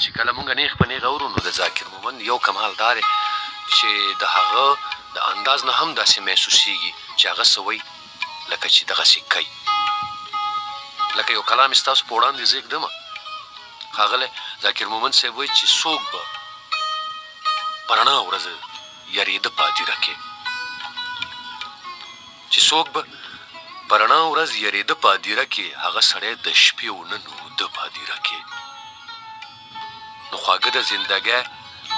چې کله مونږ نیغ په نیغه اورو، نو د ذاکر مومند یو کمال دا دی چې د هغه د انداز نه هم داسې محسوسیږي چې هغه څه وایي لکه چې دغسې کوي. لکه یو کلام یې ستاسو په وړاندې زه ږدم. ښاغلی ذاکر مومند صاحب وایي چې څوک به په رڼا ورځ یریده په هدیره کې، چې څوک به په رڼا ورځ یریده په هدیره کې، هغه سړی د شپې و نه نوده په هدیره کې. نو خواږه د زندګۍ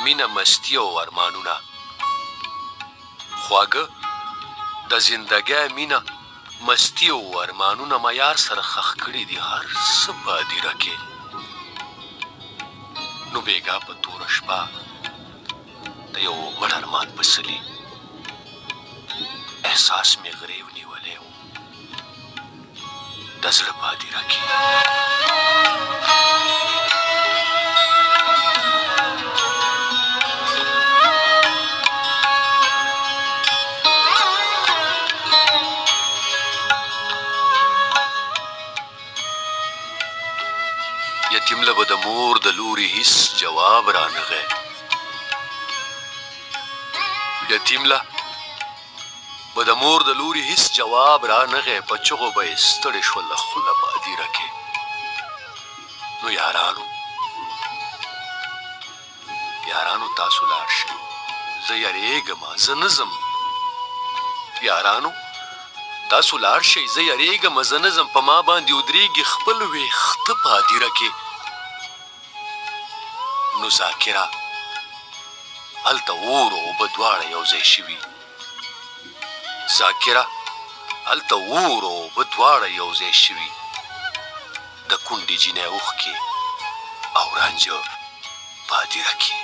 مینه، مستي او ارمانونه، خواږه د زندګۍ مینه، مستي او ارمانونه ما یار سره ښخ کړي دي هر څه په هدیره کې. نو بېګا په توره شپه د یو مړ ارمان په څلي احساس مې غریو نیولی و د زړه په هدیره کې. یتیم له به د مور د لوري هیڅ جواب رانغی، یتیم له به د مور د لوري هیڅ جواب رانغی، په چغو به یې ستړې شوله خوله په هدیره کې. نو یارانو، یارانو تاسو لاړ شئ، زه یریږم، زه نه ځم. یارانو تاسو لاړ شئ، زه یریږم، زه نه ځم. په ما باندې ودرېږي خپل ویښته په هدیره کې. نو ذاکره هلته اور او اوبه دواړه یو ځای شوي، ذاکره هلته اور او اوبه دواړه یو ځای شوي، د کونډې جینۍ اوښکې او رانجه په هدیره کې.